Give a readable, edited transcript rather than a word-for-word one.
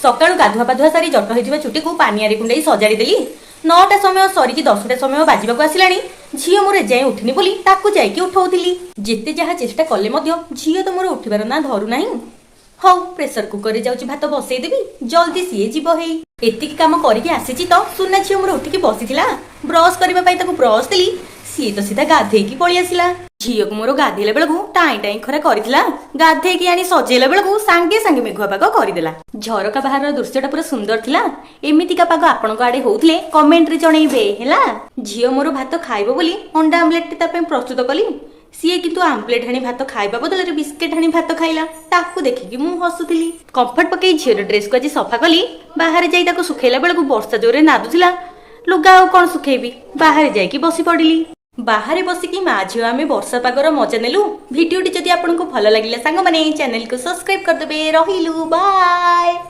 ସକାଳୁ ଗାଧୁଆ ପାଧୁଆ ସାରି ଜଟ ହେଇଥିବା ଚୁଟିକୁ ପାନିଆରେ କୁଣ୍ଡେଇ ସଜାଡ଼ି ଦେଲି। 9ଟା ସମୟ ସରିକି 10ଟା ସମୟ ବାଜିବାକୁ ଆସିଲାଣି। ଝିଅ ମୋର ଏଯାଏଁ ଉଠିନି ବୋଲି ତାକୁ ଯାଇକି ଉଠଉଥିଲି। ଯେତେ ଯାହା ଚେଷ୍ଟା କଲେ ମଧ୍ୟ ଝିଅ ତ ମୋର ଉଠିବାର ନା ଧରୁନାହିଁ। ହଉ, ପ୍ରେସର କୁକରରେ ଯାଉଛି ଭାତ ବସେଇଦେବି, ଜଲ୍ଦି ସିଏ ଯିବ ହେଇ। ଏତିକି କାମ କରିକି ଆସିଛି ତ ସୁନା ଝିଅ ମୋର ଉଠିକି ବସିଥିଲା। ବ୍ରଶ କରିବା ପାଇଁ ତାକୁ ବ୍ରଶ ଦେଲି, ସିଏ ତ ସିଧା ଗାଧେଇକି ପଳେଇ ଆସିଲା। ଝିଅକୁ ମୋର ଗାଧେଇଲା ବେଳକୁ ଟାଇଁ ଟାଇଁ ଖରା କରିଥିଲା। ଗାଧେଇକି ଆଣି ସଜେଇଲା ବେଳକୁ ସାଙ୍ଗେ ସାଙ୍ଗେ ମେଘୁଆ ପାଗ କରିଦେଲା। ଝରକା ବାହାରର ଦୃଶ୍ୟଟା ପୁରା ସୁନ୍ଦର ଥିଲା। ଏମିତିକା ପାଗ ଆପଣଙ୍କ ଆଡେ ହଉଥିଲେ କମେଣ୍ଟରେ ଜଣେଇବେ, ହେଲା? ଝିଅ ମୋର ଭାତ ଖାଇବ ବୋଲି ଅଣ୍ଡା ଆମଲେଟ ତା ପାଇଁ ପ୍ରସ୍ତୁତ କଲି। ସିଏ କିନ୍ତୁ ଆମ୍ପଲେଟ ହାଣି ଭାତ ଖାଇବା ବଦଳରେ ବିସ୍କେଟ ହାଣି ଭାତ ଖାଇଲା। ତାକୁ ଦେଖିକି ମୁଁ ହସୁଥିଲି। କମ୍ଫର୍ଟ ପକେଇ ଝିଅର ଡ୍ରେସକୁ ଆଜି ସଫା କଲି। ବାହାରେ ଯାଇ ତାକୁ ଶୁଖେଇଲା ବେଳକୁ ବର୍ଷା ଜୋରରେ ନାଦୁଥିଲା। ଲୁଗା ଆଉ କଣ ଶୁଖେଇବି, ବାହାରେ ଯାଇକି ବସି ପଡିଲି। ବାହାରେ ବସିକି ମା ଝିଅ ଆମେ ବର୍ଷା ପାଗର ମଜା ନେଲୁ। ଭିଡିଓଟି ଯଦି ଆପଣଙ୍କୁ ଭଲ ଲାଗିଲା ସାଙ୍ଗମାନେ, ଚ୍ୟାନେଲକୁ ସବସ୍କ୍ରାଇବ କରିଦେବେ। ରହିଲୁ, ବାଏ।